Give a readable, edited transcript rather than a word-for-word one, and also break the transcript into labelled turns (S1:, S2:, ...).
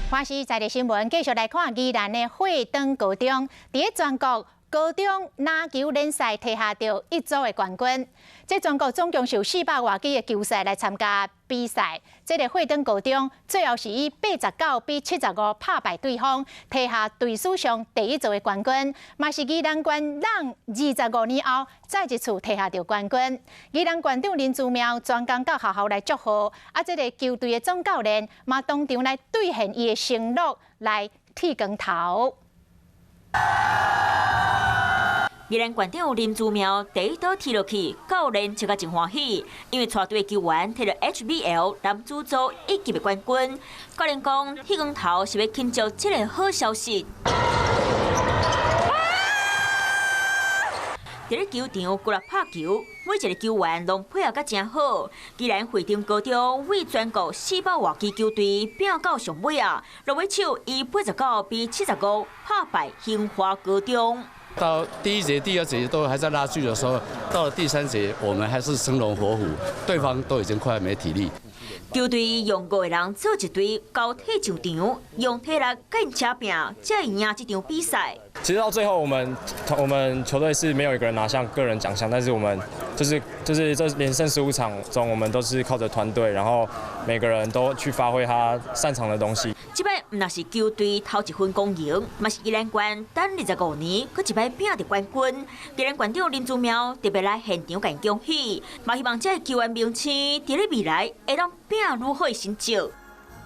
S1: 華視在地新聞繼續來看宜蘭的惠登高中，佇咧全國高中籃球聯賽提下著一組的冠軍。這全國總共是有400外支的球賽來參加比賽。這个惠登高中最後是以89比75拍敗對方，提下隊史上第一座的冠軍，嘛是宜蘭縣人25年後再一次提下著冠軍。宜蘭縣長林姿妙專工到學校來祝賀，啊，這个球隊的總教練嘛當場來兌現伊的承諾，來剃光頭。
S2: 宜蘭縣長林姿妙第一刀剃落去，教練笑甲真歡喜，因為帶隊球員提著 HBL 男子組一級的冠軍。教練講，剃光頭是欲慶祝這个好消息。佇咧球場骨力拍球，每一个球員攏配合甲誠好。宜蘭惠登高中為全國400外支球隊拼到上尾啊，落尾手以89比75拍敗興華高中。
S3: 到第一節、第二節都還在拉鋸的時候，到了第三節，我們還是生龍活虎，對方都已經快沒體力。
S2: 球隊用五個人組一隊，交替上場，用體力佮𪜶車拚，才會贏這場比賽。
S4: 其實到最後，我們球隊是沒有一個人拿下個人獎項，但是我們就是這連勝15場中，我們都是靠着團隊，然後每個人都去發揮他擅長的東西。
S2: 這擺毋但是球隊頭一份光榮，嘛是宜蘭縣等25年，閣一擺拚著冠軍。宜蘭縣長林姿妙特別來現場共恭喜，嘛希望這个球員明星佇咧未來會當拚愈好的成績。